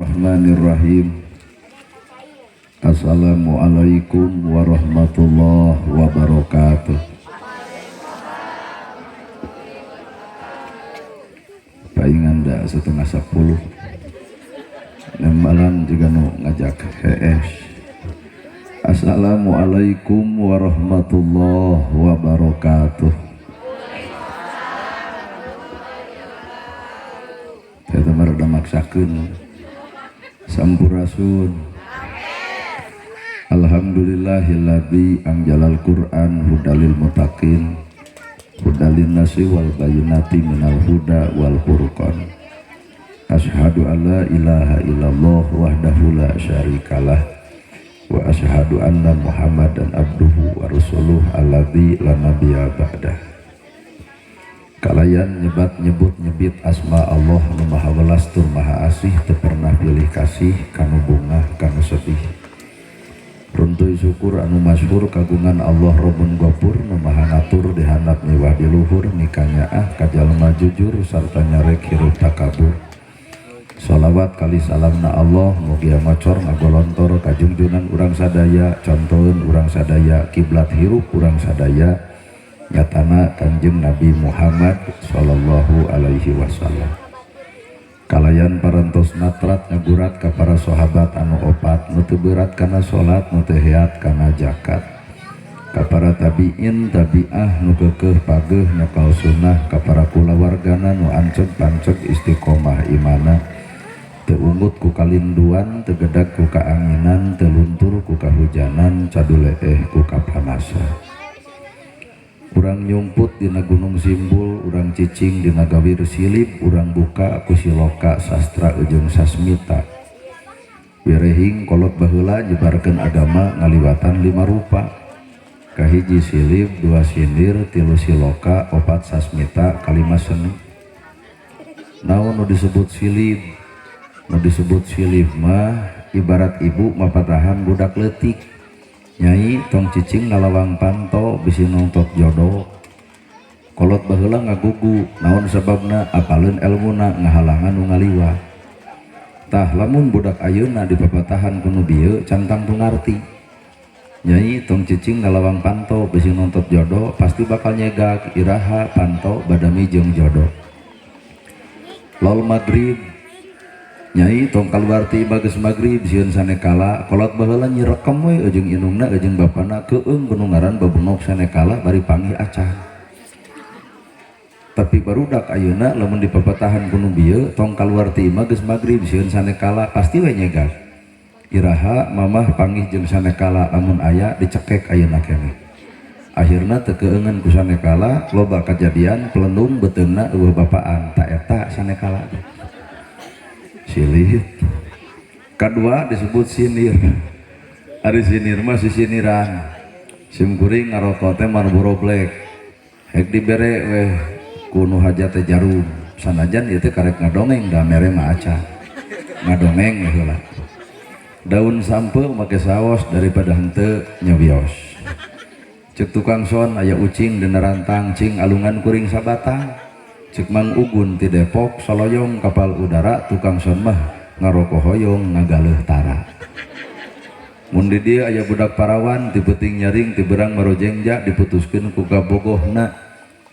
Bismillahirrahmanirrahim. Assalamualaikum warahmatullahi wabarakatuh. Paingan da 9:30. Nembalan juga nu ngajak hees. Assalamualaikum warahmatullahi wabarakatuh. Saya teh rada maksakeun. Sampurasun. Alhamdulillahilladzi anjalal Qur'an hudalil muttaqin hudalin nasi wal bayinati minal huda wal furqan. Asyhadu an la ilaha illallah wahdahu la syarikalah wa asyhadu anna Muhammadan abduhu wa rasuluh alladzi la nabiyya ba'dah. Kalayan nyebat nyebut nyebit asma Allah nu maha welas tur maha asih teu pernah pilih kasih kanu bungah kanu sedih. Runtuy syukur anu masyhur kagungan Allah Rabbun Ghafur nu maha ngatur di handap miwah di luhur mikanyaah ka jalma jujur sarta nyarek hirup takabur. Salawat kali salamna Allah mugia ngocor ngagolontor ka junjunan urang sadaya contoheun urang sadaya kiblat hirup urang sadaya nyatana Kanjeng Nabi Muhammad sallallahu alaihi wasallam. Kalayan parantos natrat ngagurat ka para sahabat anu opat nu teu berat kana salat nu teu heat kana zakat. Ka para tabiin tabiah nu keukeuh pageuh nyakal sunnah ka para kulawargana nu anceg panceg istiqomah imana teu ungut ku kalinduan teu gedag ku kaanginan teu luntur ku kahujanan caduleeh ku kapanasan. Urang nyumput dina Gunung Simbul, urang cicing dina Gawir Silib, urang buka ku siloka sastra ujung sasmita. Wirehing kolot baheula nyebarkeun agama ngaliwatan 5 rupa. Kahiji silib, 2 sindir, 3 siloka, 4 sasmita, 5 seni. Naon nu disebut silib? Nu disebut silib mah ibarat ibu mapatahan budak leutik. Nyai tong cicing ngalawang panto bisi nongtot jodoh. Kolot baheula ngagugu naon sababna apaleun elmuna ngahalangan nu ngaliwat. Tah lamun budak ayeuna dipapatahan ku nu bieu cantang tu ngarti. Nyai tong cicing ngalawang panto bisi nontot jodoh pasti bakal nyegak iraha panto badami jeung jodoh. Lol magrib Nyai tong kaluar ti bagus magrib sieun sanekala kolot baheula nyirekem we jeung indungna jeung bapana keung gunung ngaran babunok sanekala bari panggih acan. Tapi barudak ayeuna lamun dipapatahan ku nu bieu tong kaluar ti imah geus magrib sieun sanekala pasti we nyegak. Iraha mamah panggih jeung sanekala lamun aya dicekek ayeuna keneh. Akhirna teu keungeun ku sanekala loba kajadian pelendung beuteungna eueuh bapaan ta eta sanekala teh. Silih. Kedua disebut sinir. Ari sinir mah sisiniran. Sim kuring ngarokok teh Marlboro Black. Hek dibere weh ku nu hajat teh jarum. Sanajan ieu teh karek ngadongeng da mere mah acan. Ngadongeng we heula. Daun sampe make saos daripada henteu nyawios. Cek tukang son aya ucing dina rantang cing alungan kuring sabatang. Cek Mang Ugun ti Depok soloyong kapal udara tukang son mah ngaroko hoyong ngagaleuh tara. Mun di dieu aya budak parawan ti peuting nyaring ti berang marojengja diputuskeun ku kabogohna.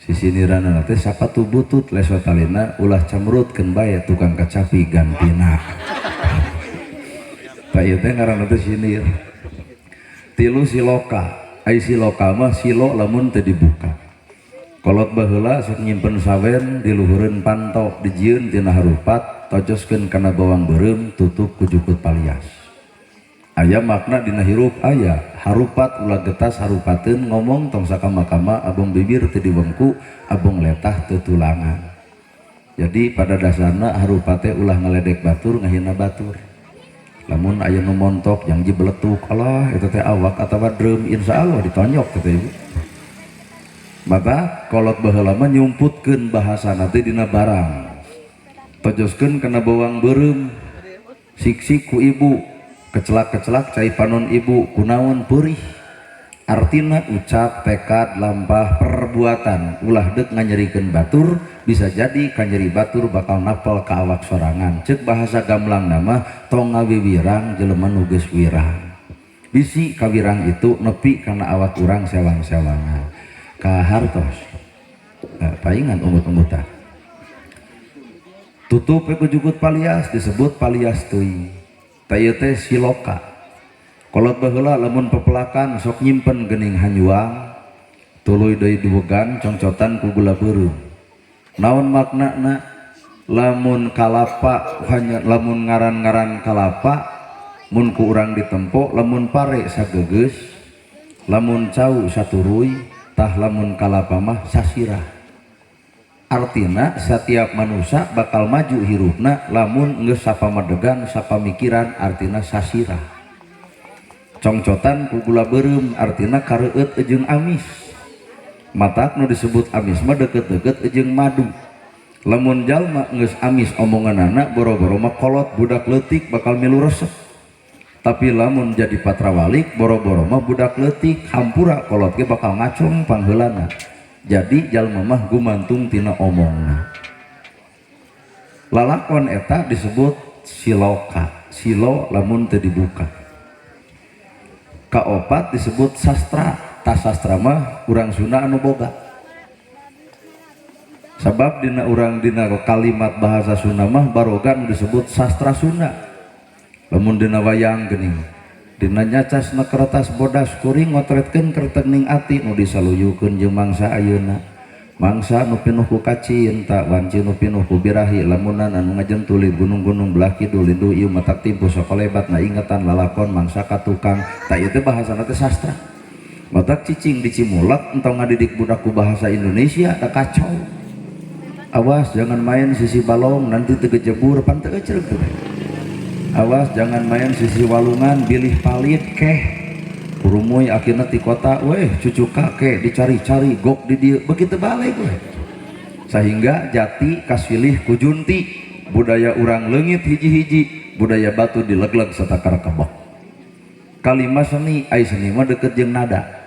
Sisiniranna teh sapatu butut leso talina ulah camrutkeun bae tukang kacapi gantina. Tah ieu teh ngaranna teh sinir. Tilu siloka, ai siloka mah silo lamun teu dibuka. Kolot baheula sok nyimpen sawen di luhureun panto dijieun tina harupat tojoskeun kana bawang beureum tutup ku jukut palias. Aya makna dina hirup aya harupat ulah getas harupateun ngomong tong sakama-kama abong bibir teu diwengku abong letah teu tulangan. Jadi pada dasarna harupat teh ulah ngaledek batur ngahina batur. Lamun aya nu montok jangji beletuk alah eta teh awak atawa drum insyaallah ditonyok teh ibu. Maka kolot baheula mah nyumputkeun bahasana teh dina barang. Tojoskeun kana bawang beureum. Sik-sik ku ibu, kecelak-kecelak cai panon ibu kunaon peurih. Artina ucap, tekad, lampah, perbuatan ulah deuk nganyerikeun batur, Bisa jadi kanyeri batur bakal napel ka awak sorangan. Cek bahasa gamblang nama tong ngawiwirang jelema nu geus wirang. Bisi kawirang itu nepi kana awak urang sewang-sewangan. Kahartos. Paingan ungut-ungutan. Tutup ku jukut palias disebut palias teuing. Tah ieu teh siloka. Kolot baheula lamun pepelakan sok nyimpen geuning hanyuang tuluy deui diwegan congcotan ku gula beureum. Naon maknana? Lamun kalapa hanya lamun ngaran-ngaran kalapa mun ku urang ditempo lamun pare sagegeus lamun cau saturuy tah lamun kalapa mah sasirah. Artina setiap manusia bakal maju hirupna lamun geus sapamadegan sapamikiran artina sasirah. Congcotan ku gula beureum artina kareueut jeung amis. Matak nu disebut amis mah deket-deket jeung madu. Lamun jalma geus amis omonganana boro-boro mah kolot budak leutik bakal milu resep. Tapi lamun jadi patrawalik boro-boro mah budak leutik hampura kolot ge bakal ngacung pangheulana. Jadi jalma mah gumantung tina omongna. Lalakon eta disebut siloka. Silo lamun teu dibuka. Kaopat disebut sastra. Tas sastra mah urang Sunda anu boga. Sabab dina urang dina kalimat bahasa Sunda mah baroga nu disebut sastra Sunda. Lamun dina wayang geuning dina nyacasna kertas bodas kuring ngotretkeun kertening ati nu disaluyukeun jeung mangsa ayeuna. Mangsa nu pinuh ku kacinta wanci nu pinuh ku birahi lamunan anu ngajentuli gunung-gunung belah kidul lindu ieu matak timpu sakolebat na ingetan lalakon mangsa ka tukang. Tah ieu teh bahasana teh sastra. Matak cicing di Cimulak entong ngadidik budak ku bahasa Indonesia da kacau. Awas jangan main sisi balong nanti teu gejebur pan teu ecreg teh. Awas jangan main sisi walungan bilih palit keh. Kurumuy akhirna ti kota weh cucu kakek dicari-cari gok di dieu begitu balik weh. Sehingga jati kasilih ku junti budaya urang leungit hiji-hiji budaya batu dilegleg satakar kebek. Kalima seni ai seni mah deket jeung nada.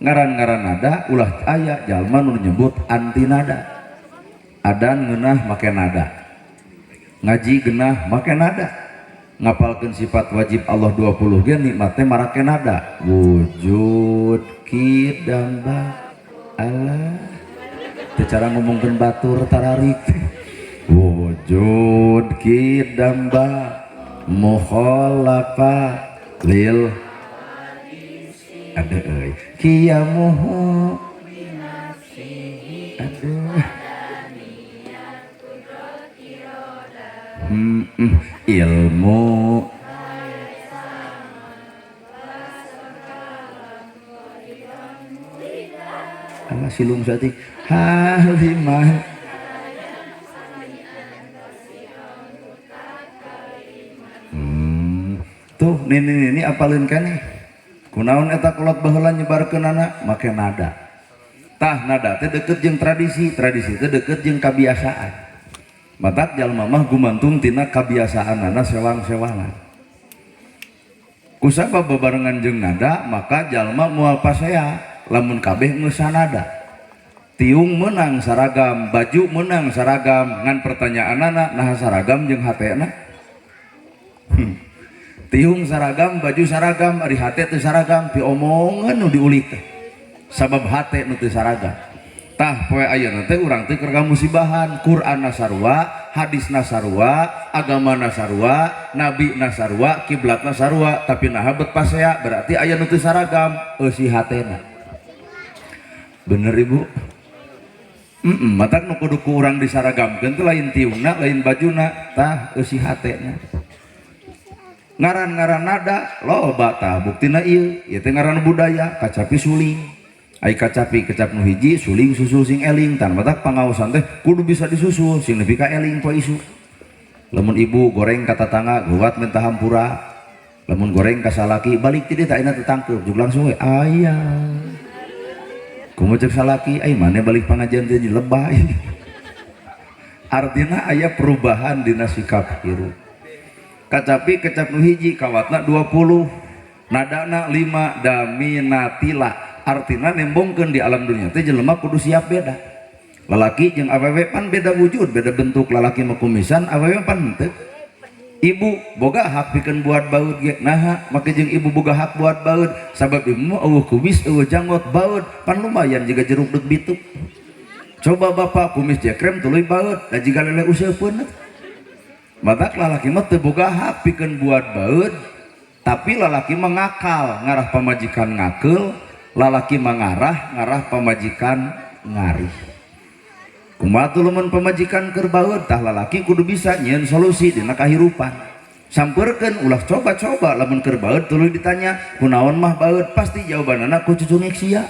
Ngaran-ngaran nada ulah aya jalma nu nyebut anti nada. Adan ngeunah make nada. Ngaji genah make nada. Ngapalkeun sifat wajib Allah 20 ge nikmatnya marake nada. Wujud kidam Allah. Teu cara ngomongkeun batur tararik. Wujud kidam mukhalafa lil ada euy kiamuhu aduh ilmu alah silung saeutik halimah tuh nini nini apalin kan kunaon eta kolot baheula nyebarkeunana make nada. Tah nada teh deket jeung tradisi, tradisi teh deket jeung kabiasaan. Matak jalma mah gumantung tina kabiasaanana sewang-sewangan. Kusabab bebarengan jeung nada maka jalma moal pasea lamun kabeh geus sanada. Tiung meunang saragam, baju meunang saragam, ngan pertanyaanana naha saragam jeung hatena. Tiung saragam, baju saragam, ari hate teu saragam, piomongan nu diulik teh. Sabab hate nu teu saragam. Tah poe ayeuna teh urang teh keur kamusibahan, Quran sarua, hadisna sarua, agamana sarua, nabina sarua, kiblatna sarua, tapi naha bet pasea berarti aya nu teu saragam, eusi hatena. Bener Ibu? Matak nu kudu ku urang disaragamkeun teh lain tiungna, lain bajuna, tah eusi hatena. Ngaran-ngaran nada loba tah buktina ieu, ieu teh ngaran budaya kacapi suling. Ai kacapi kecap nu hiji suling susul sing eling tan matak pangaosan teh kudu bisa disusul sing nepi ka eling poe isu. Lamun ibu goreng ka tatangga geuwat minta hampura. Lamun goreng ka salaki balik ti dieu tah ayeuna teu tangkeup juk langsung we aya. Kumaha cek salaki ai mane balik pangajian teh lebay. Artina aya perubahan dina sikap hirup. Kacapi kecap nu hiji kawatna 20 nadana 5 daminatila artina nembongkeun di alam dunia teh jelema kudu siap beda. Lalaki jeung awewe pan beda wujud, beda bentuk. Lalaki mah kumisan, awewe pan henteu. Ibu boga hak pikeun buat baeud ge. Naha make jeung ibu boga hak buat baeud? Sabab ibu mah eueuh kumis, eueuh janggot, baeud pan lumayan jiga jeruk deuk bitu. Coba bapak kumis jekrem tuluy baeud, da jiga lele useupeun. Matak lalaki mah teu boga hak pikeun buat baeud, tapi lalaki mah ngakal ngarah pamajikan ngakeul, lalaki mah ngarah ngarah pamajikan ngarih. Kumaha tuh lamun pamajikan keur baeud? Tah, lalaki kudu bisa nyieun solusi dina kahirupan. Sampeurkeun, ulah coba-coba lamun keur baeud tuluy ditanya, "Kunaon mah baeud?" Pasti jawabanana, "Ku cucungek sia."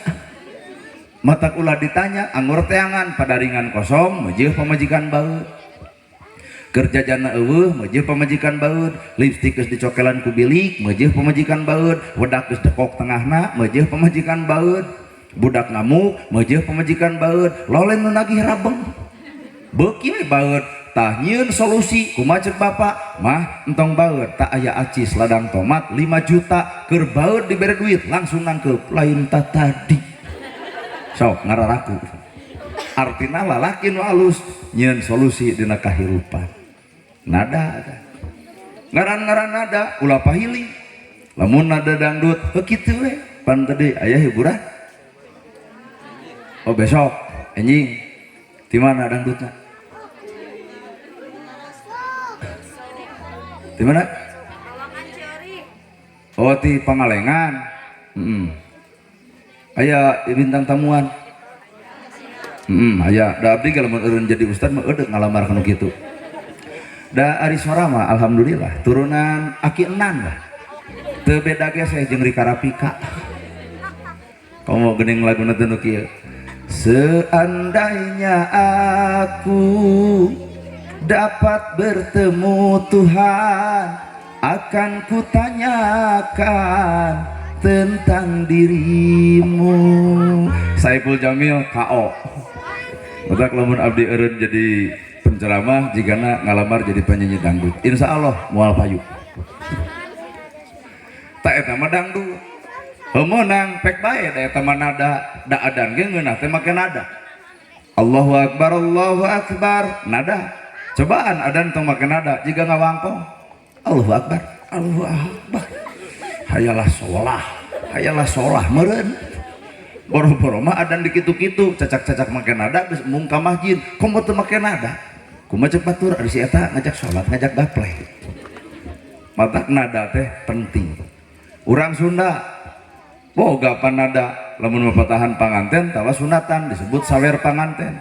Matak ulah ditanya, anggur teangan padaringan kosong meujeuh pamajikan baeud. Keur jajana eueuh meujeuh pamajikan baeud, lipstik geus dicokelan ku bilik meujeuh pamajikan baeud, wedak geus dekok tengahna meujeuh pamajikan baeud, budak ngamuk meujeuh pamajikan baeud, lolen nu nagih rabeng. Beuki we baeud. Tah, nyieun solusi kumaha ceuk bapak? "Mah, entong baeud, tak aya acis ladang tomat 5 juta." Keur baeud dibere duit langsung nangkeup, lain ta tadi. Sok ngararaku. Artina lalaki nu alus nyieun solusi dina kahirupan. Nada ngaran-ngaran nada ulah pahili. Lamun nada dangdut heuh kitu we. Pan tadi aya hiburan. Oh, besok anjing di mana dangdutna? Di mana? Oh, di Pangalengan. Aya bintang tamuan. Aya. Da abdi lamun eureun jadi ustad mah eudeuh ngalamar kanu kitu. Da ari sora mah alhamdulillah turunan aki enan lah. Teu beda ge saya jeung Rika Rafika. Komo geuning laguna teh nu kieu. Seandainya aku dapat bertemu Tuhan, akan kutanyakan tentang dirimu. Saipul Jamil KO. Matak lamun abdi eureun jadi penceramah jigana ngalamar jadi penyanyi dangdut. Insya Allah moal payu. Tak eta mah dangdut. Meunang pek bae da eta mah nada, da adan ge ngeunah teh make nada. Allahu akbar, Allahu akbar, nada. Cobaan adan tong make nada jiga ngawangkong. Allahu akbar, Allahu akbar. Hayalah sholah, hayalah sholah meureun. Boro-boro mah adan dikitu-kitu, cacak-cacak make nada geus embung ka masjid, komo teu make nada. Kumaha ceuk batur ari si eta ngajak sholat, ngajak gapleh. Matak nada teh penting. Urang Sunda boga panada, lamun mapatahan panganten tawa sunatan disebut sawer panganten.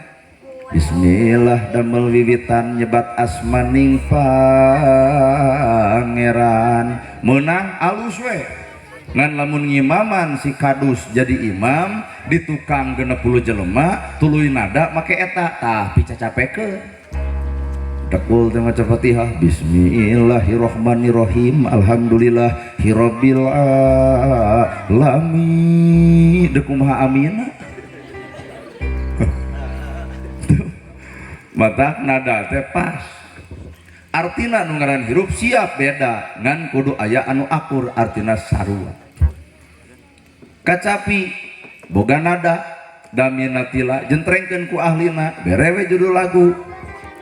Bismillah damel wiwitan nyebat asmaning pangeran. Meunang alus we. Ngan lamun ngimaman si kadus jadi imam di tukang 60 jelema tuluy nada make eta tah picacapekeun. Dekul teh maca Fatihah, bismillahirrahmanirrahim, alhamdulillahirabbil alamin. Deuk kumaha amina? Matak nada teh pas. Artina nu ngaran hirup siap beda ngan kudu aya anu akur, artina sarua. Kacapi boga nada daminatila jentrengkeun ku ahlina berewe judul lagu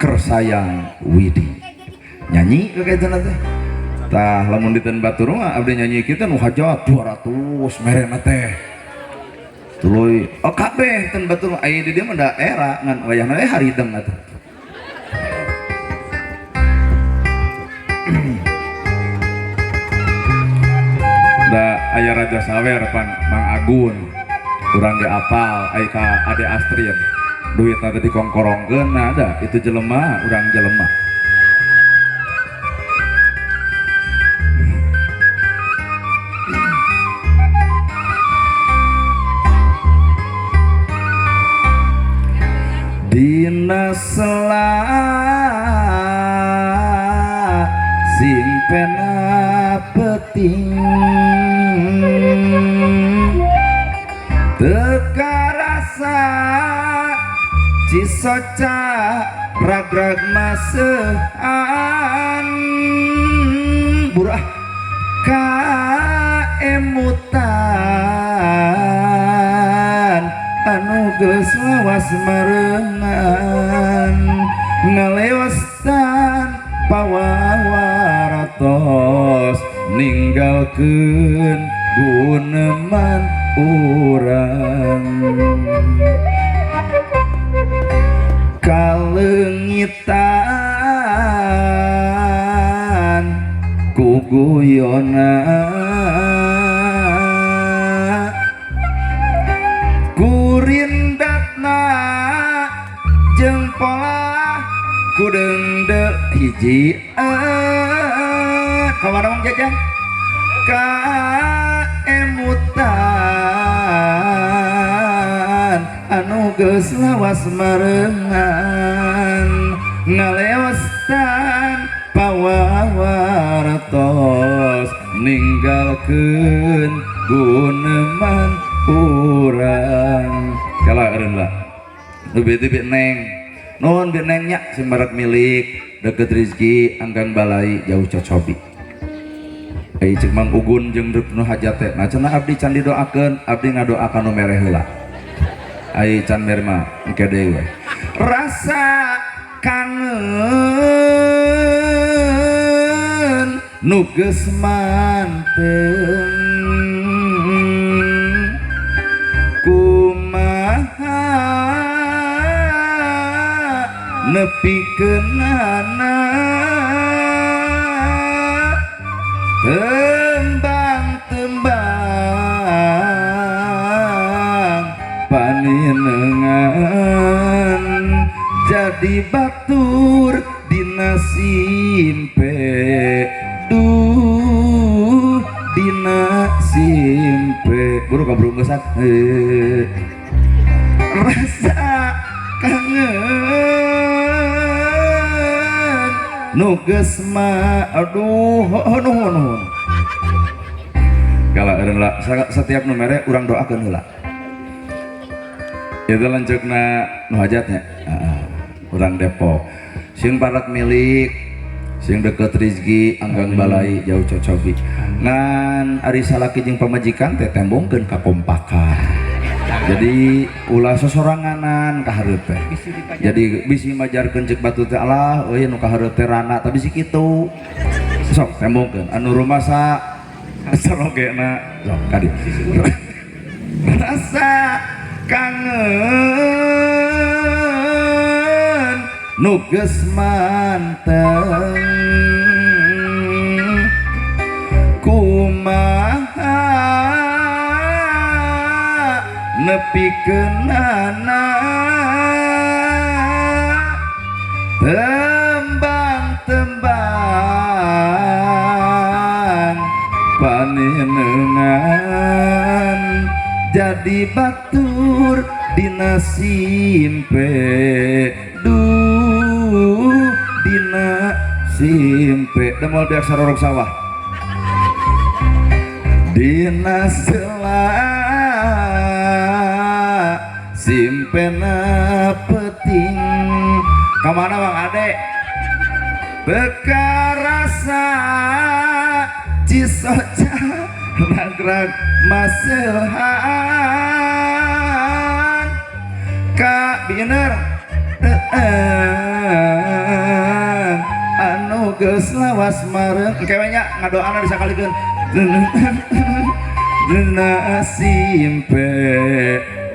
Kersayang Widi. Nyanyi ke kaitana teh. Tah lamun diten batur mah abdi nyanyi kitu nu hajat 200 merena teh. Tuluy oh kabeh ten batur aya di dieu mah da era ngan wayahna we harideng atuh. Da aya Raja Sawer pan Mang Agun urang ge apal aya ka Ade Astrid duitna teh dikongkorongkeun, nah ada itu jelema urang jelema. Dina sela simpena peting teka rasa cisoca ragrag masehan burah kaemutan anu geus lawas marengan ngalewastan pawawaratos ninggalkeun guneman urang kalengitan ku guyona kurindatna jeung pola ku deungdeul hiji kamana Mang Jajang kaemutan anu geus lawas marengan ngalewastan pawawartos ninggalkeun guneman urang kala eureun lah nu beuti bi neng nuhun bi neng nya sing marek milik deket rezeki anggang balai jauh cocobi. Ai cek Mang Ugun jeung rek nu hajat teh nah cenah abdi can didoakeun abdi ngadoakan nu mere heula ai can mere mah engke deui we rasa kangen nu geus manteng kumaha nepikeunana tembang-tembang paninengan jadi batur dina simpe duh dina simpe buru kaburu geus rasa kangen nu geus ma aduh nuhun nuhun kala eureun lah setiap nu mere urang doakeun heula itu lanceukna nu hajatnya urang Depok sing parak milik sing deket rezeki anggang balai jauh cocobi ngan ari salaki jeung pamajikan teh tembongkeun kakompakan jadi ulah sosoranganan ka hareup teh jadi bisi majarkeun ceuk batu teh alah euy nu ka hareup teh rana tapi si kitu sok tembongkeun anu rumasa sarogena sok ka dieu rasa kangen nu geus manteng kumaha nepikeunana tembang-tembang paninengan jadi batur dina simpe duh dina simpe demol biak sarorok sawah dina sela simpena peting kamana Bang Ade beka rasa cisoca ragrag masehan ka bener anu geus lawas mareng engke we nya ngadoana disakalikeun dina simpe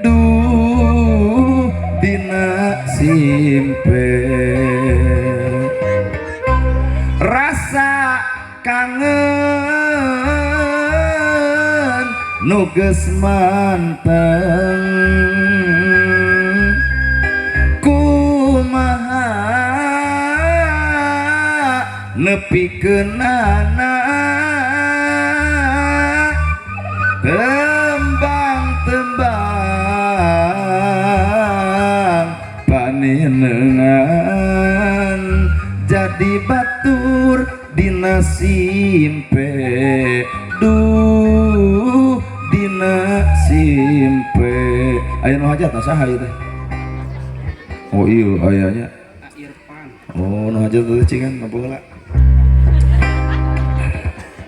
duh dina simpe rasa kangen nu geus manteng kumaha nepikeunana tembang-tembang paninengan jadi batur dina simpe duh dina simpe aya nu hajat saha ieu teh oh iya ayanya oh nu hajat teh cingan apa heula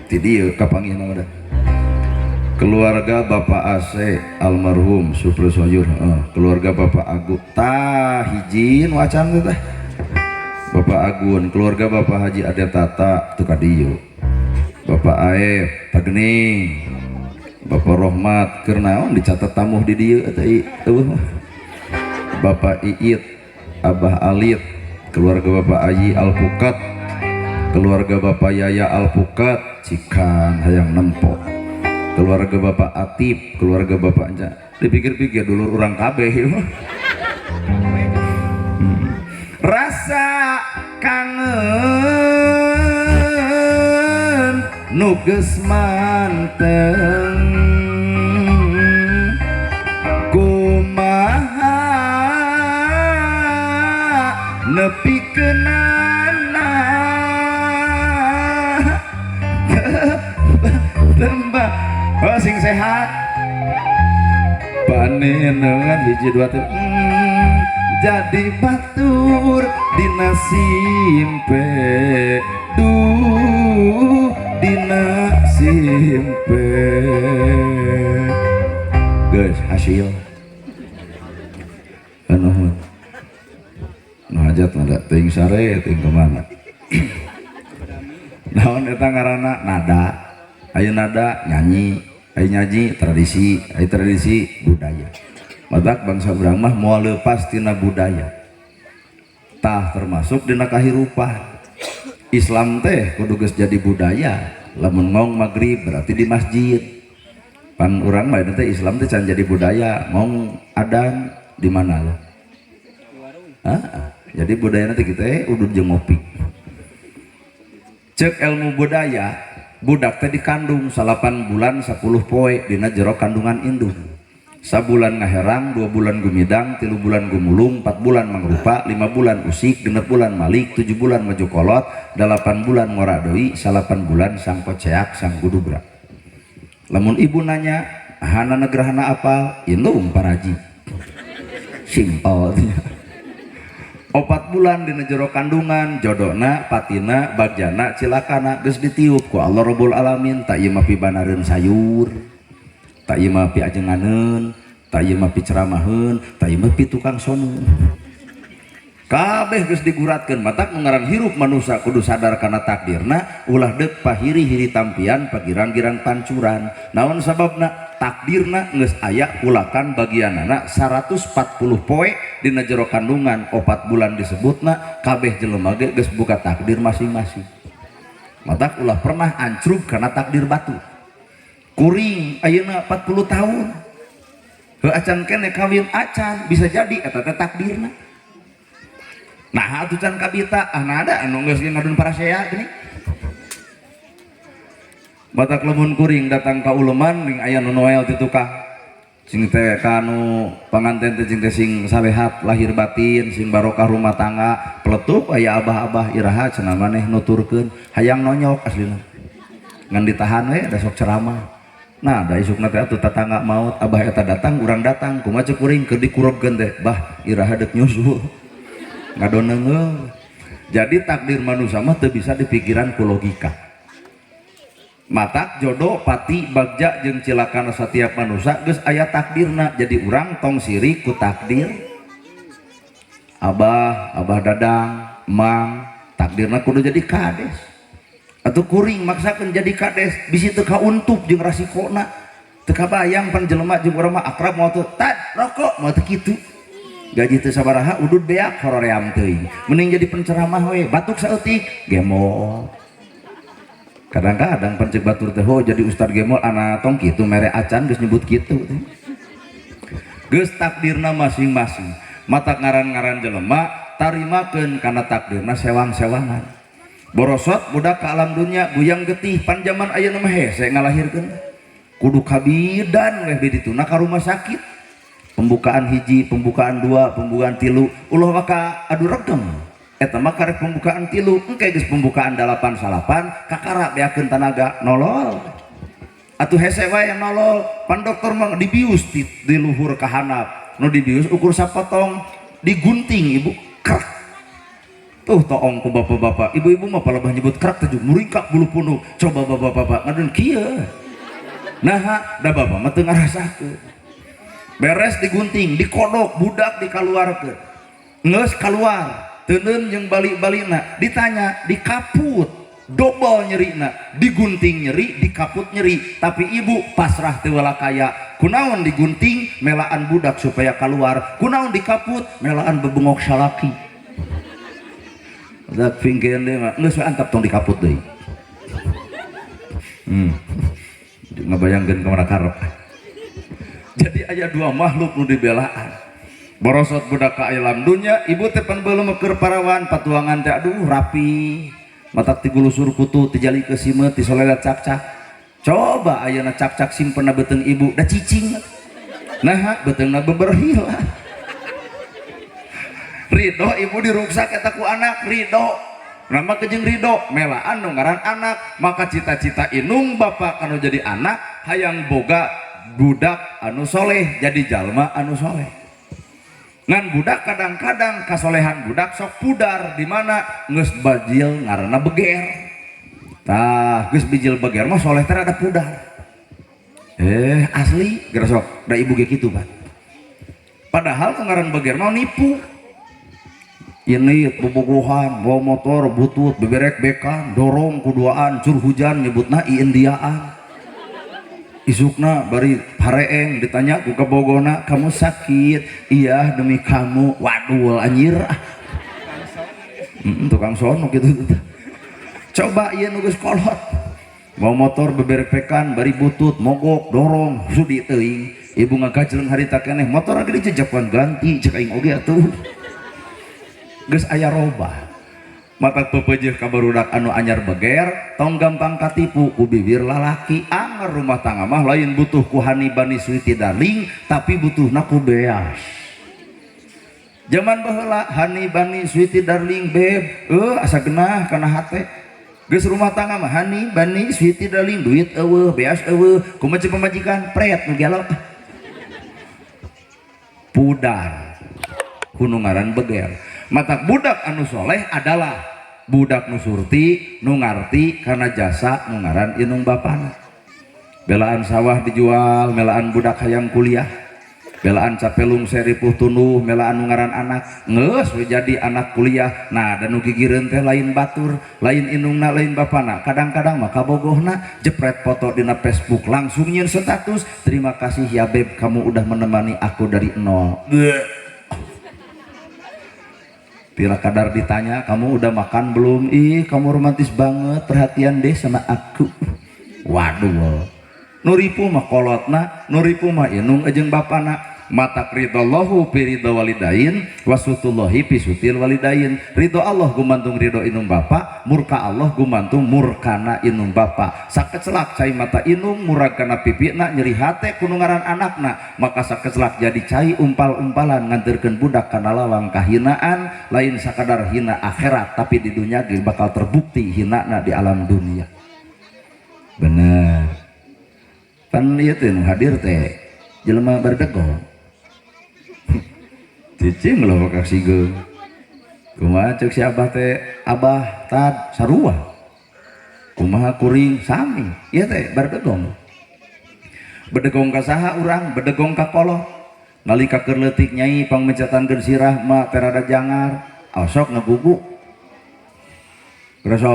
ti dieu kapanggihna mah. Keluarga Bapak AC almarhum Supri Soyur, keluarga Bapak Agung, tah hiji nu acan teh. Bapak Agun, keluarga Bapak Haji Ade Tata, teu ka dieu. Bapak Aep Tagning, Bapak Rohmat, keur naon dicatat tamu di dieu eta eueuh. Bapak Iit, Abah Alit, keluarga Bapak Ayi Alpukat, keluarga Bapak Yaya Alpukat, cikan hayang nempo, keluarga Bapak Atip, keluarga Bapak Anja. Dipikir-pikir dulur urang kabeh. Rasa kangen nu geus manteng, kumaha nepikeunana tembak. Oh, sing sehat panenengan hiji dua tilu. Jadi batur dina simpe, duh dina simpe. Guys, hasil anu nu hajat mah da teuing sare, teuing kemana. Naon eta ngaranna? Nada. Aya nada nyanyi, aya nyanyi tradisi, aya tradisi budaya. Matak bangsa urang mah moal leupas tina budaya. Tah, termasuk dina kahirupan Islam teh kudu geus jadi budaya. Lamun ngong maghrib berarti di masjid. Pan urang mah teh Islam teh can jadi budaya. Ngong adan di mana lo? Ah, jadi budaya nanti kita udud jeung ngopi. Cek ilmu budaya, budak teh dikandung 9 bulan 10 poe dina jero kandungan indung. Sabulan ngaherang, 2 bulan gumidang, 3 bulan gumulung, 4 bulan mangrupa, 5 bulan usik, 6 bulan malik, 7 bulan maju kolot, 8 bulan ngora deui, 9 bulan sang koceak, sang gudubra. Lamun ibu nanya hana negrahana apal, indung paraji. Simpel. 4 bulan dina jero kandungan, jodona, patina, bagjana, cilakana geus ditiup ku Allah Rabbul Alamin. Tak ieu mah pibanareun sayur, tak ieu mah piajenganeun, tak ieu mah piceramaheun, tak ieu mah pi tukang sono. Kabeh geus diguratkeun. Matak ngaran hirup manusia kudu sadar kana takdirna, ulah deuk pahiri-hiri tampian, pagirang-girang pancuran. Naon sababna? Takdirna geus aya kulakan bagianana 140 poe dina jero kandungan, 4 bulan disebutna. Kabeh jelema ge geus buka takdir masing-masing. Matak ulah pernah ancrub kana takdir batu. Kuring ayeuna 40 tahun heuh acan kene kawin acan, bisa jadi eta teh takdirna. Nah, atuh can kabita. Ah, nah, ada anu geus ngadun parasea gini. Batak lamun kuring datang ka uleman ring aya nu noel ti tukang sing teh kanu panganten teh cing teh sing sarehat lahir batin, sing barokah rumah tangga. Peletuk aya abah-abah, "Iraha cenah maneh nuturkeun?" Hayang nonyok aslina, ngan ditahan we da sok ceramah. Nah, da isukna teh atuh tatangga maut, abah eta datang, urang datang. Kumaha cek kuring keur dikurebkeun teh? "Bah, iraha deuk nyusul?" Ngadoneungeul. Jadi takdir manusia mah teu bisa dipikiran ku logika. Matak jodoh, pati, bagja jeung cilakana setiap manusia geus aya takdirna. Jadi urang tong sirik ku takdir. Abah, Abah Dadang, Mang, takdirna kudu jadi kades. Atau kuring maksakeun jadi kades bisi teu kauntup jeung rasikona. Teu kabayang, pan jelema jeung urang mah akrab, moal teu tad rokok, moal teu kitu. Gaji teu sabaraha, udud beak, horoream teuing. Mending jadi penceramah we, batuk saeutik gemol. Kadang-kadang pencek batur teh, "Oh, jadi ustad gemol." Ana tong kitu, mere acan geus nyebut kitu. Geus takdirna masing-masing. Matak ngaran-ngaran jelema tarimakeun kana takdirna sewang-sewangan. Borosot budak ke alam dunia guyang getih. Pan jaman ayeuna mah hese ngalahirkeun, kudu kabidan weh di dituna ka rumah sakit. Pembukaan hiji, pembukaan dua, pembukaan tilu, ulah maka adu regeng. Eta mah karek pembukaan tilu, engke geus pembukaan dalapan salapan kakara beakeun tanaga, nolol. Atuh hese wae nolol. Pan dokter mah dibius di luhur ka handap. Nu dibius ukur sapotong, digunting ibu, krek. Tuh toong ku bapak-bapak, ibu-ibu mah palebah nyebut krek teh muringkak bulu punuk. Coba bapak-bapak ngadon kieu. Nah, da bapak mah teu ngarasakeun. Beres digunting, dikodok, budak dikaluarkeun. Geus kaluar, teuneun jeung bali-balina, ditanya, dikaput, dobel nyerina, digunting nyeri, dikaput nyeri, tapi ibu pasrah teu kaya. Kunaon digunting? Melaan budak supaya keluar. Kunaon dikaput? Melaan bebengok salaki. Dak pingkeun deui mah geus we antap, tong dikaput deui. Ngabayangkeun ka mana karep. Jadi aya dua makhluk nu dibelaan. Borosot budak ka alam dunya, ibu teh pan belum keur parawan, patuangan teh aduh rapi. Matak ti gulusur kutu, ti jali ke simeut, ti soledat cakcak. Coba ayeuna cakcak simpen na beuteung ibu, da cicing. Nah, beuteungna beberhila. Ridho ibu diruksak eta ku anak, ridho. Nama kejeng ridho, melaan nu ngaran anak, maka cita-cita inung bapak anu jadi anak hayang boga budak anu soleh, jadi jalma anu soleh. Ngan budak kadang-kadang kasolehan budak sok pudar di mana geus bajil ngaranna beger. Tah, geus bijil beger mah soleh teh rada pudar. Eh, asli geura sok da ibu ge kitu, Pak. Padahal ngaran beger mah nipu. Ini bobogohan, bawa motor, butut, beberek bekan, dorong kuduaan, cur hujan nyebutna Indiaan. Isukna bari hareeng ditanya ku kabogona, "Kamu sakit?" "Iya, demi kamu." Waduh, anjir ah. Tukang sono gitu. Coba ieu nu geus kolot. Bawa motor beberek pekan bari butut, mogok, dorong, sudi teuing. Ibu ngagajleng harita keneh, motor lagi dijejapan ganti cek aing oge atuh. Geus aya robah. Mata pepejeh ka barudak anu anyar beger, tong gampang katipu ku bibir lalaki. Anger rumah tangga mah lain butuh ku honey bunny sweetie darling, tapi butuhna ku beas. Zaman baheula honey bunny sweetie darling babe, asa genah kana hate. Geus rumah tangga mah honey bunny sweetie darling, duit eueuh, beas eueuh, kumaha ceuk pamajikan, pret nu gelo. Pudar ku nu ngaran beger. Matak budak anu soleh adalah budak nu surti, nu ngarti karena jasa nu ngaran inung bapana. Belaan sawah dijual, melaan budak hayang kuliah. Belaan capelung seripuh tunduh, melaan nu ngaran anak, geus we jadi anak kuliah. Nah, dan nu gigireun teh lain batur, lain inungna, lain bapana. Kadang-kadang mah kabogohna jepret foto dina Facebook langsung nyeun status, "Terima kasih ya beb, kamu udah menemani aku dari nol." Bleh. Bila kadar ditanya, "Kamu udah makan belum?" "Ih, kamu romantis banget, perhatian deh sama aku." Waduh. Nu ripuh mah kolotna, nu ripuh mah inung jeung bapana. Matak ridallahu fi ridha walidain wasutullahi fi sutil walidain. Ridho Allah gumantung ridho inung bapa, murka Allah gumantung murkana inung bapa. Sakecelak cai mata inung murag kana pipina, nyeri hate ku nu ngaran anakna, maka sakecelak jadi cai umpal-umpalan nganterkeun budak kana lawang kahinaan, lain sakadar hina akhirat tapi di dunia ge bakal terbukti hinana di alam dunia. Bener. Pan ieu teh nu hadir teh jelema bardegong. Cicing loh kak sigeung. Kumaha ceuk si abah teh, abah tad sarua. Kumaha kuring sami. Ieu teh bardegong. Bedegong ka saha urang? Bedegong ka kolot. Nalika keur leutik, "Nyai, pangmencetankeun sirah ma teh rada jangar." Osok ngagugu. Geus,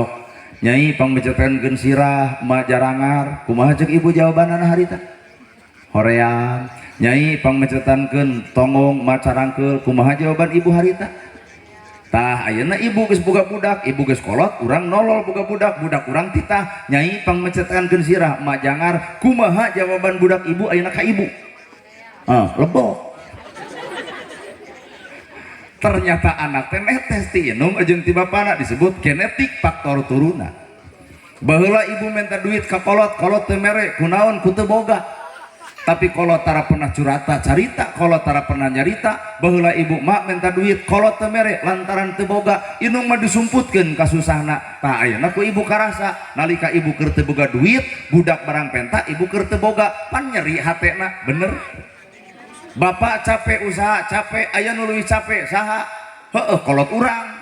"Nyai, pangmencetankeun sirah ma jarangar." Kumaha ceuk ibu jawabanana harita? Hoream. "Nyai, pangmencetankeun tonggong ma carangkeul." Kumaha jawaban ibu harita? Tah, ayeuna ibu geus boga budak, ibu geus kolot, urang nolol boga budak, budak urang titah, "Nyai, pangmencetankeun sirah ma jangar." Kumaha jawaban budak ibu ayeuna ka ibu? Ah, lebok. Ternyata anak teh netes ti indung jeung ti bapana, disebut genetik, faktor turunan. Baheula ibu minta duit ka kolot, kolot teu mere, kunaon? Ku teu boga. Tapi kolot tara pernah curata carita, kolot tara pernah nyarita. Baheula ibu mak minta duit, kolot teu mere lantaran teu boga, indung mah disumputkeun kasusahna. Tah, ayeuna ku ibu karasa nalika ibu keur teu boga duit, budak barang penta, ibu keur teu boga, pan nyeri hatena, bener? Bapak capek usaha, capek, aya nu leuwih capek saha? Heeh, kolot urang.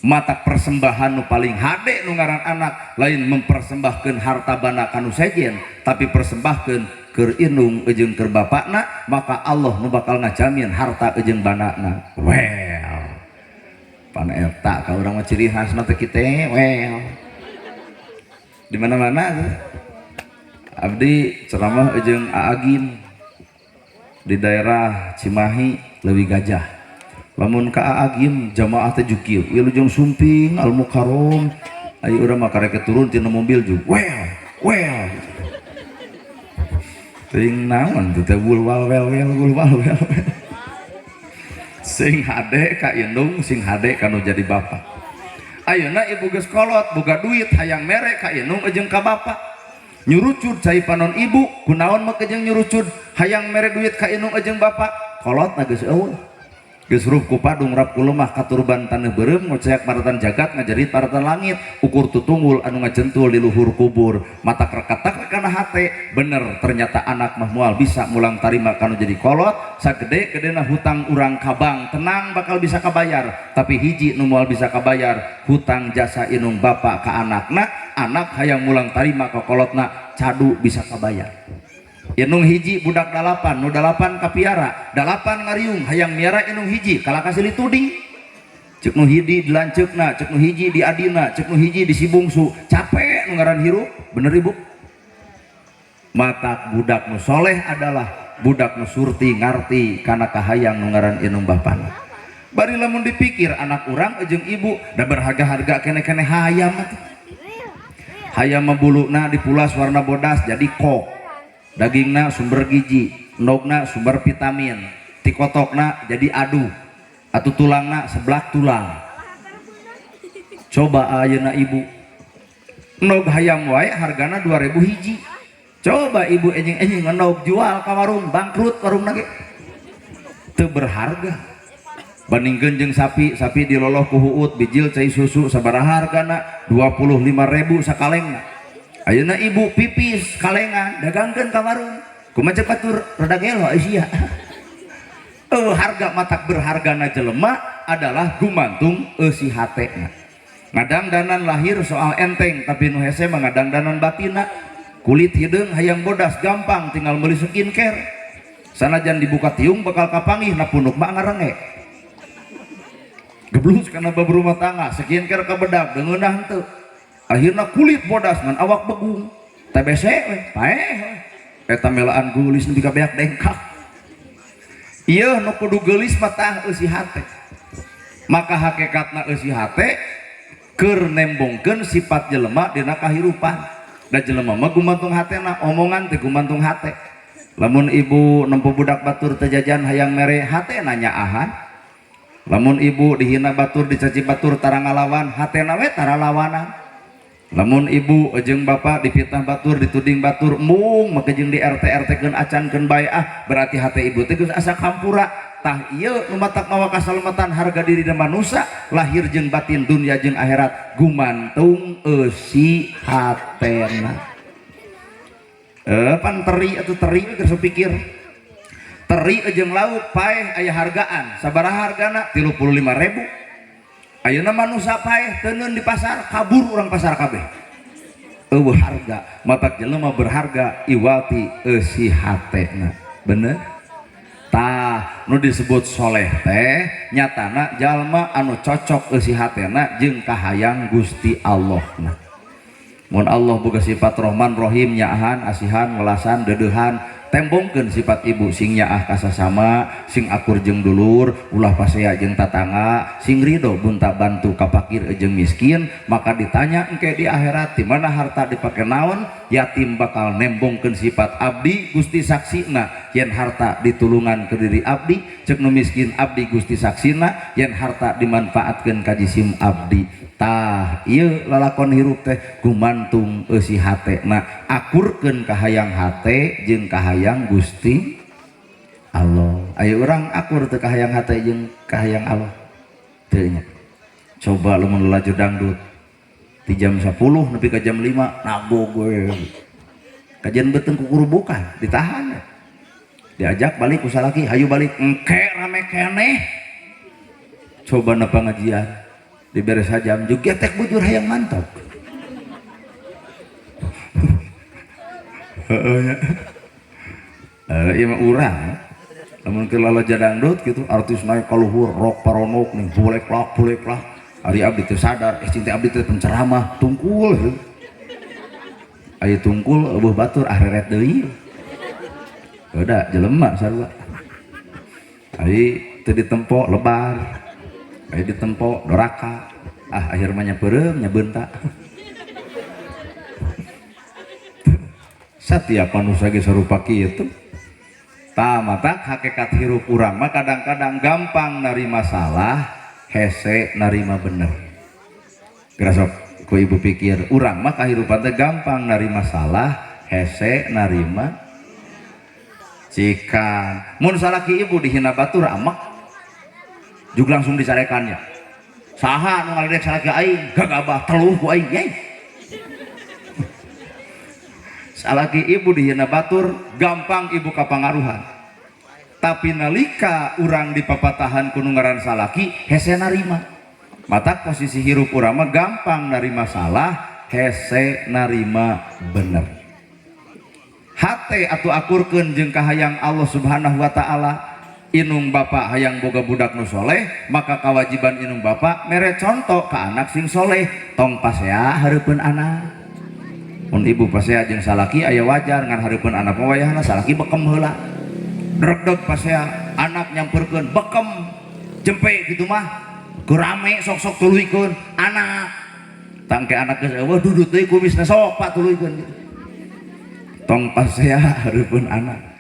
Mata persembahan nu paling hade nu ngaran anak lain mempersembahkan harta banda kanu sejen, tapi persembahkeun keur indung jeung keur bapakna, maka Allah nu bakal ngajamin harta jeung bandana. Well, pan eta ka urang mah ciri khasna teh kitu well. Di mana-mana tuh. Abdi ceramah jeung Aa Gym di daerah Cimahi, Leuwi Gajah. Lamun ka Aa Gym, jamaah teh jukir wilujeng sumping Al Mukarrom. Ayo, urang mah karek turun tina mobil juga well well. Ting naon teh teh wul wal wel wel wul wal wel wel. Sing hade ka indung, sing hade kanu jadi bapak. Ayeuna ibu geus kolot, boga duit, hayang mere ka indung jeung ka bapak. Nyurucud cai panon ibu. Kunaon mah jeung nyurucud hayang mere duit ka indung jeung bapak? Kolot na geus eueuh, geus rup ku padung, rap ku lemah, katurban taneuh beureum, ngoceak maratan jagat, ngajerit maratan langit, ukur tutunggul anu ngajentul di luhur kubur. Mata rekatak kana hate. Bener, ternyata anak mah moal bisa mulang tarima kanu jadi kolot. Sagede gedena hutang urang ka bank, tenang, bakal bisa kabayar. Tapi hiji nu moal bisa kabayar, hutang jasa indung bapak ka anakna. Anak hayang mulang tarima ka kolotna, cadu bisa kabayar. Indung hiji, budak dalapan, nu dalapan kapiara, dalapan ngariung hayang miara indung hiji. Kalah ka silih tuding, cek nu hiji di lanceukna, cek nu hiji di adina, cek nu hiji di si bungsu. Capek nu ngaran hirup. Bener, Ibu? Matak budak nu soleh adalah budak nu surti ngarti kana kahayang nu ngaran indung bapana. Bari lamun dipikir, anak urang jeung ibu da berharga-harga kene-kene. Hayam atuh, hayam mah buluna dipulas warna bodas jadi kok, dagingna sumber gizi, endogna sumber vitamin, tikotokna jadi adu atau tulangna seblak tulang. Coba ayeuna ibu, endog hayam wae hargana 2000 hiji. Coba ibu enjing-enjing endog jual ka warung, bangkrut warung ge. Teu berharga bandingkeun jeung sapi. Sapi diloloh ku huut, bijil cai susu. Sabaraha hargana? 25.000 sakalengna. Ayeuna ibu pipis kalengan, dagangkeun ka warung, kumaha ceuk batur? Rada gelo sia. Harga matak berhargana jelema adalah gumantung eusi hatena. Ngadangdanan lahir soal enteng, tapi nu hese mah ngadangdanan batina. Kulit hideung hayang bodas gampang, tinggal meuli skincare. Sanajan dibuka tiung bakal kapanggih na punuk mah ngarenge. Geblus kana bab rumah tangga, skincare kabedak deungeunah henteu. Akhirna kulit bodas ngan awak begung. TBC we, paeh we. Eta melaan geulis nepi ka beak dengkak. Ieu nu kudu geulis mah tah eusi hate. Maka hakikatna eusi hate keur nembongkeun sifat jelema dina kahirupan. Da jelema mah gumantung hatena, omongan teh gumantung hate. Lamun ibu nempo budak batur teu jajan hayang mere, hatena nyaahan. Lamun ibu dihina batur, dicaci batur, tara ngalawan, hatena we tara lawanan. Lamun ibu jeung bapak dipitnah batur, dituding batur, mung make jeung di RT RT keun acan, keun bae ah, berarti hate ibu teh geus asa kampura. Tah, ieu nu matak mawa kasalamatan harga diri dan manusia lahir jeung batin, dunia jeung akhirat, gumantung eusi hatena. Pan teri atau teri geus pikir teri jeung lauk paeh aya hargaan. Sabaraha hargana? 35.000. Ayeuna manusia paeh teuneun di pasar, kabur orang pasar kabeh, eueuh harga. Matak jelema berharga iwati eusi hatena. Bener tah? Nu disebut soleh teh nyatana jalma anu cocok eusi hatena jeung kahayang Gusti Allah. Nah, mun Allah boga sifat Rahman Rahim, nyaahan, asihan, welasan, deudeuhan, tembongkeun sifat ibu sing nyaah ka sasama, sing akur jeung dulur, ulah pasea jeung tatangga, sing ridho bunta bantu ka fakir jeung miskin. Maka ditanya engke di akhirat, di mana harta, dipake naon, yatim bakal nembongkeun sifat, "Abdi, Gusti saksina yen harta ditulungan ke diri abdi." Cek nu miskin, "Abdi, Gusti saksina yen harta dimanfaatkeun ka jisim abdi." Tah, ieu lalakon hirup teh gumantung eusi hatena. Akurkeun kahayang hate jeung kahayang Gusti Allah. Ayo, urang akur teu kahayang hate jeung kahayang Allah? Teu nya? Coba lamun lalajo dangdut di jam 10 nepi ka jam 5, nabog we, kajian beuteung kukurubukan ditahan. Diajak balik ku salaki, "Hayu balik." "Engke, rame keneh." Coba na pengajian dibere sajam juga tek bujur hayang mantap. Heeh nya. Ieu mah urang. Lamun keur lalaja dangdut gitu, artis naik ka luhur, rok paronok nih, bolek lah, bolek lah. Ari abdi teu sadar, cinta abdi teh penceramah, tungkul. Aya tungkul eueuh batur ah reret deui. Udah jelema sarua. Ari teu ditempo lebar. Ari ditempo doraka. Ah akhir mah nya peureum nya beunta. Satiap manusia ge sarupa kitu. Tah matak hakikat hirup urang mah kadang-kadang gampang narima salah, hese narima bener. Geura sok ku ibu pikir, urang mah kahirupan teh gampang narima salah, hese narima cikan. Mun salaki ibu dihina batur amak, jug langsung dicarekannya. Saha nu ngaledek salaki aing, gagabah teluh ku aing, yai. Salaki ibu dihina batur, gampang ibu kapangaruhan. Tapi nalika urang dipapatahan ku nu ngaran salaki, hese narima. Mata posisi hirup urang mah gampang narima salah, hese narima bener. Hate atuh akurkeun jeung kahayang Allah Subhanahu wa taala. Inung bapak hayang boga budak nu soleh, maka kewajiban inung bapak mere contoh ka anak sing soleh, tong pasea hareupeun anak. Mun ibu pasea jeung salaki aya wajar, ngan hareupeun anak mah wayahna salaki bekem heula. Dregdeg pasea anak nyamperkeun bekem jempe gitu mah keur rame sok-sok tuluykeun anak. Tangke anak geus eueuh dudut deui kumisna sok pak tuluykeun gitu. Tong pasea hareupeun anak.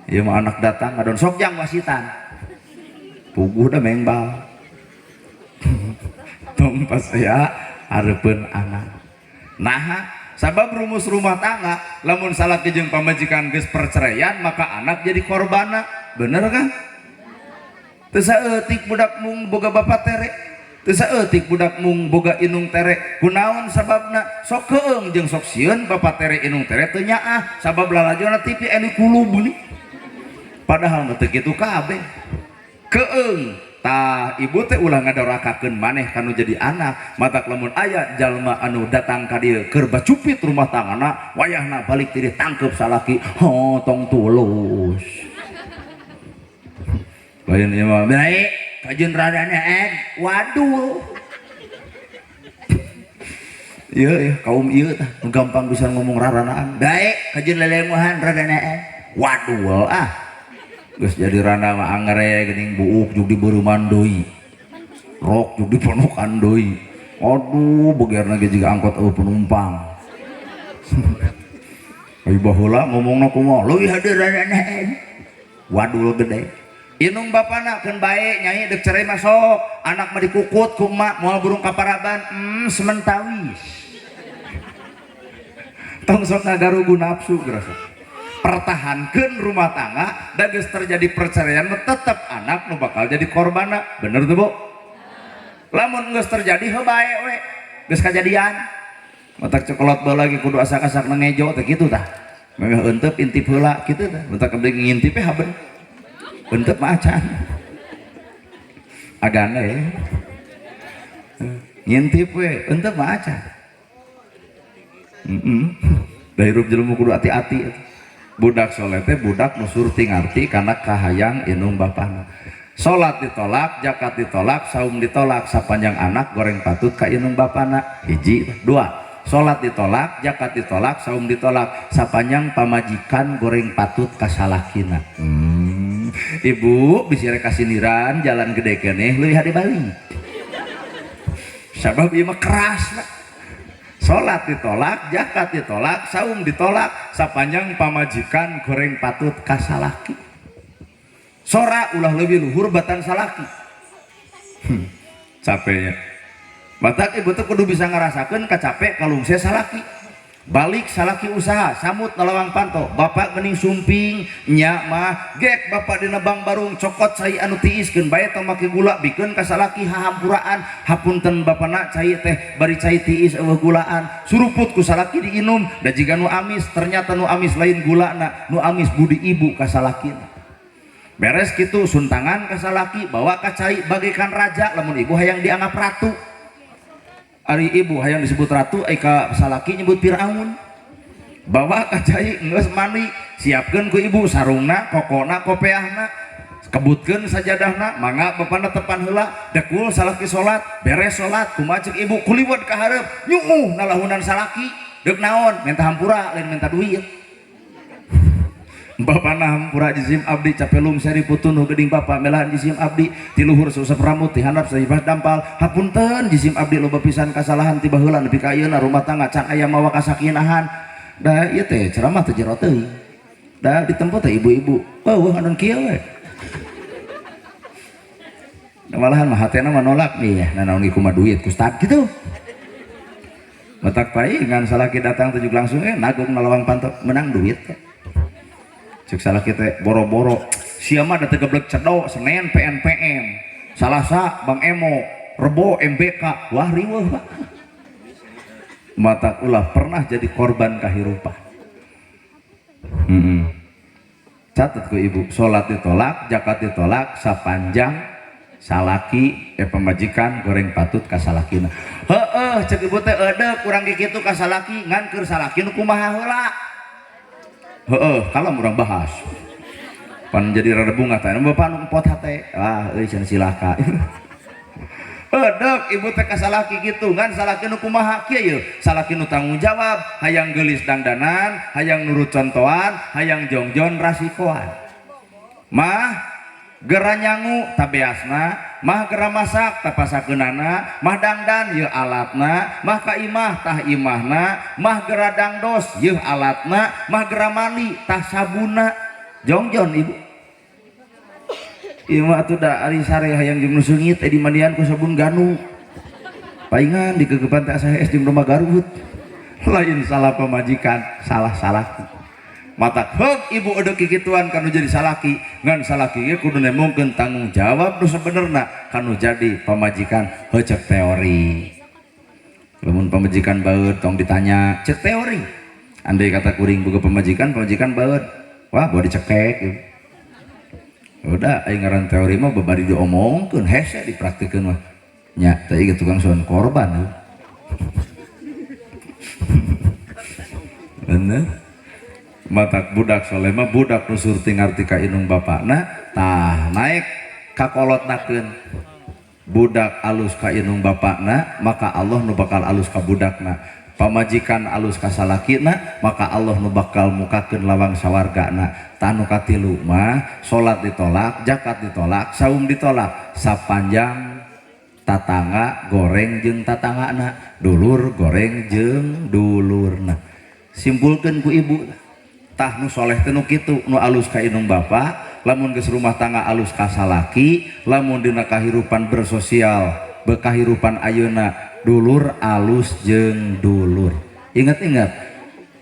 Ieu mah anak datang ngadon sok jang wasitan. Puguh da mengbal. Tong pasea hareupeun anak. Naha sabab rumus rumah tangga lamun salaki jeung pamajikan geus perceraian maka anak jadi korbana. Bener kan? Teu saeutik budak mung boga bapak tere. Teu saeutik budak mung boga inung tere. Kunaon sababna? Sok keung jeung sok sieun bapak tere inung tere teu nyaah sabab lalajona TV anu kulub nih. Padahal mah teu kitu kabeh. Keung tah ibu teh ulah ngadorakakeun maneh kanu jadi anak. Matak lamun aya jalma anu datang ka dieu keur bacupit rumah tanggana, wayahna balik ti ditangkep salaki, ho tong tulus. Lain ieu mah bae kajeun radana waduh. Ieu ya kaum ieu tah nu gampang bisa ngomong raranaan. Bae kajeun lelemuhan radana waduh ah. Geus jadi rana mah angere geuning buuk jug dibeureman deui. Rok jug diponokan deui. Aduh begerna ge jiga angkot eueuh penumpang. Ayo baheula ngomongna kumaha leuwih hadir radana wadul gede. Inung bapana keun bae nyai deuk cerai mah sok, anak mah dikukut ku emak moal burung kaparaban, sementawis. Tong sok ngagarugu nafsu geura sok. Pertahankeun rumah tangga da geus terjadi perceraian mah tetep anak nu bakal jadi korbana. Bener tuh Bu? Lamun geus terjadi heuh bae we, geus kajadian. Matak cokolot bae lagi kudu asak-asak ngejo teh kitu tah. Memeh eunteup intip heula kitu tah. Matak abdi ngintip haben. Eunteup mah acan. Agana ya. Ngintip we, eunteup mah acan. Da hirup jelema kudu hati-hati. Budak soleh teh budak nu surti ngarti kana kahayang inung bapana. Salat ditolak, zakat ditolak, saum ditolak, sapanjang anak goreng patut ka inung bapana. Hiji, dua. Salat ditolak, zakat ditolak, saum ditolak, sapanjang pamajikan goreng patut ka salakina. Ibu bisi rek kasindiran jalan gede keneh leuwih hade balik. Sabab ieu mah keras lah. Salat ditolak, zakat ditolak, saum ditolak, sapanjang pamajikan goreng patut ka salaki. Sora ulah leuwih luhur batan salaki. Capeknya. Batak ibu tuh kudu bisa ngerasakeun kacapek kalungse salaki. Balik salaki usaha, samut nalawang panto, bapak gening sumping, nya mah gek bapak dina bang barung cokot cai anu tiiskeun bae tong make gula bikeun ka salaki hahampuraan, hapunten bapana cai teh bari cai tiis eueuh gulaan, suruput ku salaki diinum, da jiga nu amis, ternyata nu amis lain gulana, nu amis budi ibu ka salakina. Beres kitu suntangan ka salaki, bawa ka cai bagaikan raja, lamun ibu hayang dianggap ratu. Ari ibu hayang disebut ratu, ai ka salaki nyebut Firaun. Bawa ka cai geus mandi, siapkeun ku ibu sarungna, kokona, kopeahna, kebutkeun sajadahna, mangga bapana tepan heula, dekul salaki salat, beres salat, kumaha cek ibu kuliwat ka hareup, nyuuh nalahunan salaki, deuk naon? Minta hampura, lain minta duit. Bapana hampura jisim abdi capelung seri putun geuning bapa melahan jisim abdi ti luhur sausap rambut ti handap saibas dampal hapunten jisim abdi loba pisan kasalahan ti baheula nepi ka ayeuna rumah tangga can aya mawa kasakinahan da ieu teh ceramah teh jero teuing da ditempo teh ibu-ibu eueuh anu kieu we. Malahan mah hatena mah nolak nih ya nanaon ge kumaha duit ku ustad kitu. Matak paingan salaki datang tujuk langsung nagong nalawang panto menang duit teh. Cek salah kita boro-boro sia mah da teu geblek cedok Senin PNPM Salasa Bang Emo Rebo MBK wah riweuh Pak. Matak ulah pernah jadi korban kahirupan. Catat ku ibu, salat ditolak, zakat ditolak sapanjang salaki pemajikan goreng patut ka salakina. Heueuh cek ibu teh eudeuh urang ge kitu ka salaki ngan keur salaki nu kumaha heula. Heeh, kalau urang bahas. Pan jadi rada bunga teh, bapak nu empot hate. Wah, euy cenah silaka. Eudeuh ibu teh ka salaki kitu ngan salaki nu kumaha kieu yeuh? Salaki nu tanggung jawab, hayang geulis dangdanan, hayang nurut contohan, hayang jongjon rasikoan. Mah gera nyangu tabeasna, mah gera masak tapasakeunana, mah dangdan yeuh alatna, mah ka imah tah imahna, mah gera dangdos yeuh alatna, mah gera mandi tah sabuna. Jongjon ibu. Ieu mah atuh da ari sare hayang jeung nu seungit di mandian ku sabun ganu. Paingan dikegepan teh asa hees jeung domba Garut. Lain salah pamajikan, salah salaki. Matak heug ibu eudeuk kikituan kanu jadi salaki, ngan salaki ge kudu nemongkeun tanggung jawab nu sabenerna kanu jadi pamajikan. Heuh cek teori. Lamun pamajikan baeud tong ditanya, cek teori. Andai kata kuring boga pamajikan, pamajikan baeud, wah bawa dicekek gitu. Udah aing ngaran teori mah babari diomongkeun hese dipraktikeun mah. Nya teh ieu tukang soan korban heuh. Bener. Matak budak soleh mah budak nu surti ngarti ka indung bapakna tah naik ka kolotnakeun. Budak alus ka indung bapakna maka Allah nu bakal alus ka budakna. Pamajikan alus ka salakina maka Allah nu bakal mukakeun lawang sawargana. Tah nu katilu mah salat ditolak, zakat ditolak, saum ditolak sapanjang tatangga goreng jeung tatanggana, dulur goreng jeung dulurna. Simpulkeun ku ibu tah nu soleh teh nu kitu, nu alus ka indung bapa, lamun geus rumah tangga alus ka salaki, lamun dina kahirupan bersosial, bekahirupan ayeuna dulur alus jeung dulur. Ingat-ingat,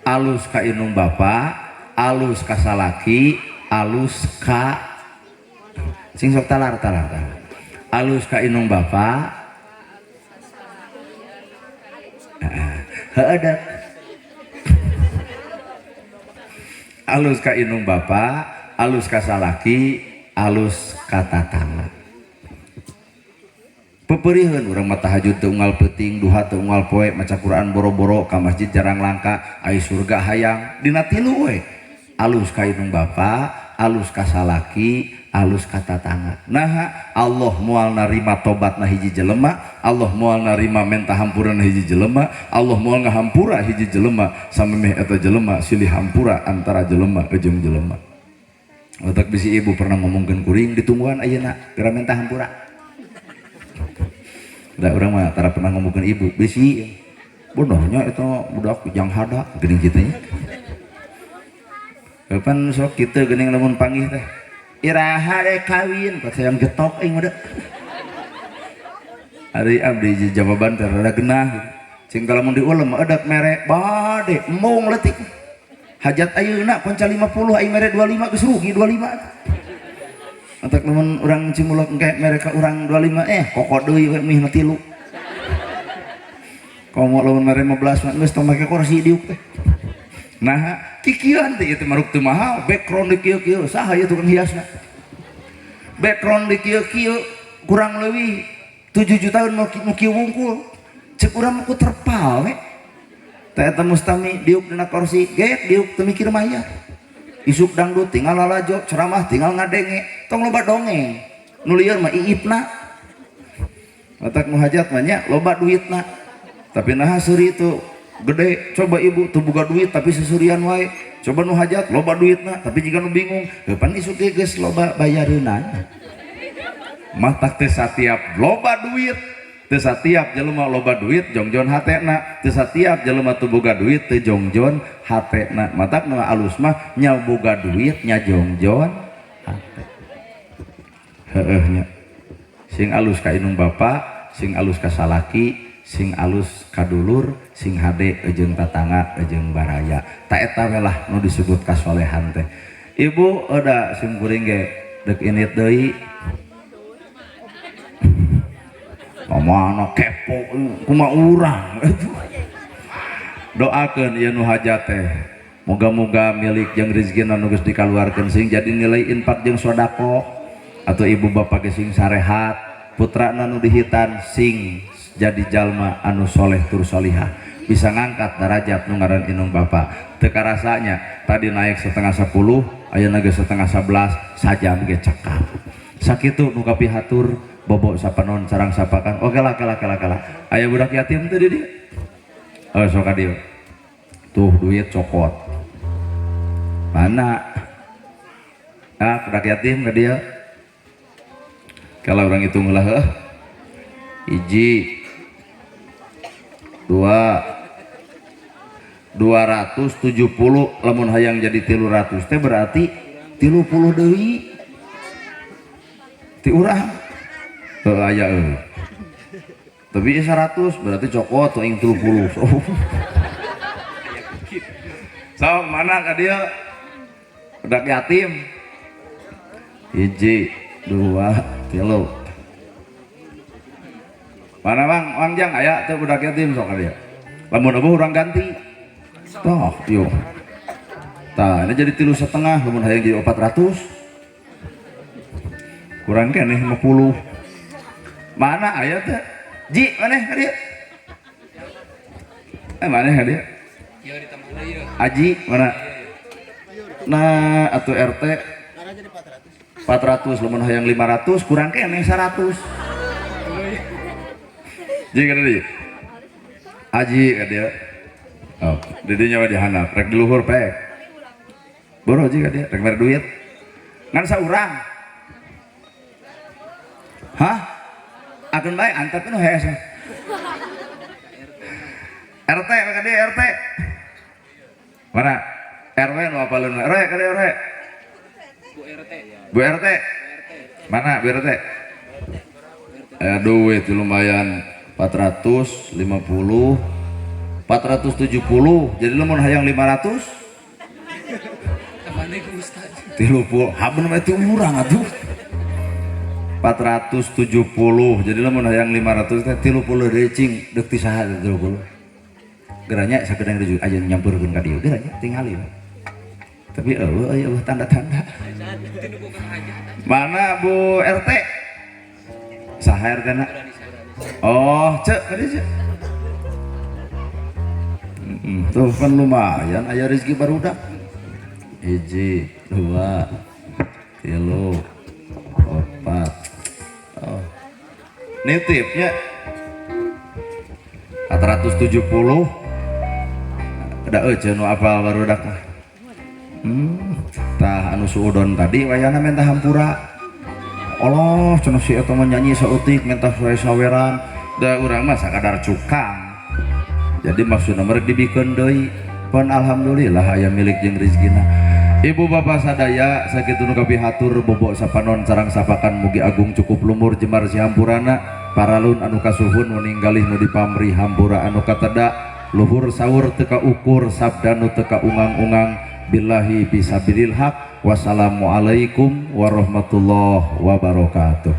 alus ka indung bapa, alus ka salaki, alus ka sing sok talar talar talar. Alus ka indung bapa. Heeh da. Alus ka indung bapa, alus ka salaki, alus ka tatangga. Peperiheun urang mah tahajud teu unggal peuting, duha teu unggal poe, maca Quran boro-boro, ka masjid jarang langka, ai surga hayang dina tilu we. Alus ka indung bapa, alus ka salaki, alus ka tatangga. Naha Allah moal narima tobatna hiji jelema, Allah moal narima menta hampurana hiji jelema, Allah moal ngahampura hiji jelema samemeh eta jelema silih hampura antara jelema jeung jelema. Otak bisi ibu pernah ngomongkeun kuring ditungguan ayeuna geura menta hampura. Da urang mah tara pernah ngomongkeun ibu, bisi bodohnya eta budak jang hada geuning kitu nya. Kapan sok kitu geuning lamun panggih teh. Iraha rek kawin, kok sayang getok aing mah. Ari abdi jawaban teh rada genah gitu. Cing lamun diulem edak mere bade embung leutik. Hajat ayeuna konca 50 aing mere 25 geus rugi 25. Antak lamun urang cimulok engke mere ka urang 25 kokok deui we mihna tilu. Komo lamun mere 15 mah geus tong make kursi diuk teh. Nah, kikieuan teh ieu teh maruk teu mahal, background di kieu-kieu, saha ieu tukang hiasna? Background di kieu-kieu kurang leuwih 7 jutaan nu kieu wungkul. Cek urang mah ku terpal we. Teh eta mustami diuk dina kursi, geek diuk teu mikir mayar. Isuk dangdut tinggal lalajo, ceramah tinggal ngadenge, tong loba dongeng. Nu lieur mah iipna. Matak nu hajat mah nya loba duitna. Tapi naha seuri itu gede, coba ibu teu boga duit tapi seserian wae. Coba nu hajat loba duitna, tapi jika nu bingung, pan isuk ge geus loba bayareunana. Matak teh satiap loba duit, teu satiap jelema loba duit jongjon hatena, teu satiap jelema teu boga duit teu jongjon hatena. Matak nu alus mah nya boga duit nya jongjon hate. Heueuh nya. Sing alus ka indung bapa, sing alus ka salaki, sing alus ka dulur, sing hade jeung tatangga jeung baraya. Ta eta we lah nu disebut kasolehan teh. Ibu da sim kuring ge deuk init deui. Mana kepo kumaha urang. Doakeun ieu nu hajat teh. Moga-moga milik jeung rezekina nu geus dikaluarkeun sing jadi nilai infak jeung sedekah, atau ibu bapak ge sing sarehat, putrana nu dihitan sing jadi jalma anu soleh tur solihah, bisa ngangkat derajat nu ngaran indung bapa. Teu karasanya tadi naik 9:30, ayeuna geus 10:30, sajam ge cekap. Sakitu nu kapihatur, bobo sapanon sarang sapakan. Oke lah, kalah kalah kalah. Aya budak yatim teu di dieu? Oh, sok ka dieu. Tuh duit cokot. Mana? Ah, budak yatim ka dieu. Kalau orang hitung lah, heuh. Hiji, dua, 270, lamun hayang jadi 300 teh berarti 30 deui ti urang. Heuh, aya euy. Tapi 100 berarti cokot aing 30. Sok mana ka dieu? Budak yatim. Hiji, dua, tilu. Mana bang, Bang Jang aya teu budak yatim sok ka dieu. Lamun eueuh urang ganti. Toh, yuk. Tah, ini jadi 3,5, lamun hayang jadi 400. Kurang keneh 50. Mana aya teh? Ji, mana ka dieu? Mana ka dieu? Aji, mana? Nah, atau RT 400, lamun hayang 500 kurang keneh 100. Ji ka dieu. Aji ka dieu. Oh, didinya mah dihandap, rek di luhur pek. Boro ji ka dieu, rek mere duit. Ngan saurang. Hah? Akeun bae antep nu hees. RT ka dieu RT. Mana? RW nu apaleun RW ka dieu RW. Bu RT. Bu RT. Mana Bu RT? Duit lumayan 450, 470, jadi lamun hayang 500 Kamane ku Ustaz? 30, haben mah itu urang atuh. 470, jadi lamun hayang 500 teh 30 deui cing, deuk ti saha teh 30? Geranya sakedeng deui aja nyampeurkeun ka dieu, geranya tingali we. Tapi eueuh eueuh eueuh tanda-tanda. Mana Bu RT? Saha RT na? Oh, cek ka dieu cek. Tuh kan lumayan aya rezeki barudak. Hiji, dua, tilu, opat. Oh. Nitipnya 470. Ada eueuh nu apal barudak mah. Tah anu suudon tadi wayahna minta hampura. Allah, cenah si eta mah nyanyi saeutik minta saweran. Da urang mah sakadar cukang. Jadi maksudna merek dibikeun deui. Pon alhamdulillah aya milik jeung rezekina. Ibu bapak sadaya sakitu nu kapihatur, bobo sapanon sarang sapakan, mugi agung cukup lumur jemar sihampurana, paralun anu kasuhun meninggalih nu dipamri hampura anu kateda luhur saur teu kaukur sabda nu teu kaungang-ungang, billahi bisabilil haq. Wassalamualaikum warahmatullahi wabarakatuh.